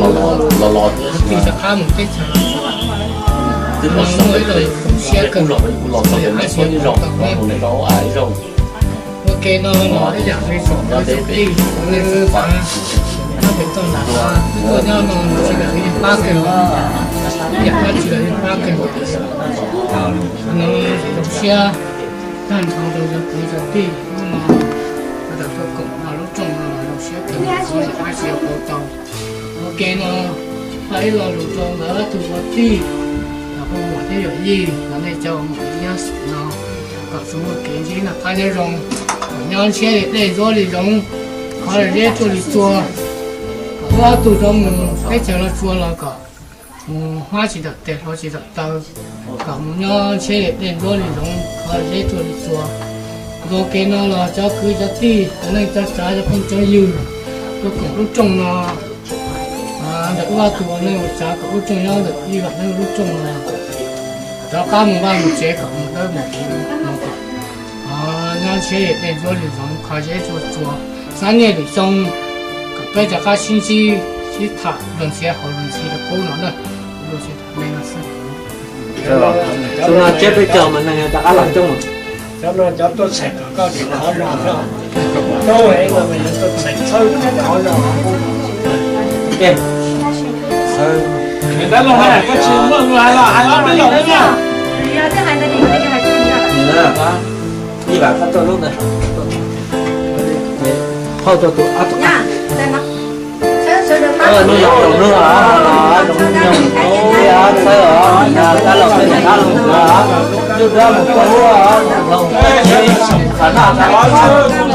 Los los, los los, twb pom xyoo li, kuv los txog tus neeg txhob ib zaug, ua tus neeg txhob ua ib zaug. Ua ke no los ib yam li tsoom kwv tij, nyob pem toj nram, nyob pem toj nram, tuaj nyob no tsis kam li pab kawg, ib yam no tsis kam li pab kawg. No zoo siab tag nrho rau cov kwv cov tij hnub no, tawm tuaj koom no lub rooj no zoo siab kawg, tsis yog pab tsis yog pauv tau. Ua ke no, hais ib lo lus rau ntawm tus ua tij, los hu muam thiab yawm yij, los nej cov muam nyob no, kom tsuas muaj kev ntsib noj qab nyob zoo, kom nyob ntshiab li dej ntxuab li zoov, qhov zeb tuaj li txua, kom wb ob tug tau mus teb chaws los tsuas los kom mus hmab tsis dawm tes hluav tsis dawm taw, kom mus nyob ntshiab li dej ntxuab li zoov, qhov zeb tuaj li txua. Ua ke no los cov kwv cov tij, cov neej cov tsav, cov phooj cov ywg, tuaj koom lub rooj no, ntawm wb ob tug ua neej ua tsav kom lub rooj nyob ntawm ib vam neej lub rooj no. Rov qab mus vaj mus tsev kom mus dawb mus huv, mus kom nyob ntshiab dej ntsuab lwm zoov kho zeb tsuag tsuag, xab niaj lwm xyoo kom peb rov qab sib ntsib sib tham luag ntxhiav hauv luag ntxhiav rau qub no na. Xub no tsiab peb caug mas neeg rov qab los coob. Cov no cov tuaj txhais kom koj tsis khov zog, tuaj txhais txhawb kom khov zog. Koj tsis muaj hais los hais ob peb los na. Ib vam koj tuaj lub ntawd, hauj tuaj tus ab tug. Nub los nub, nub los nub, txhawb os, kab los peb kab los, lub dab los koj lub, los qhov noj qhov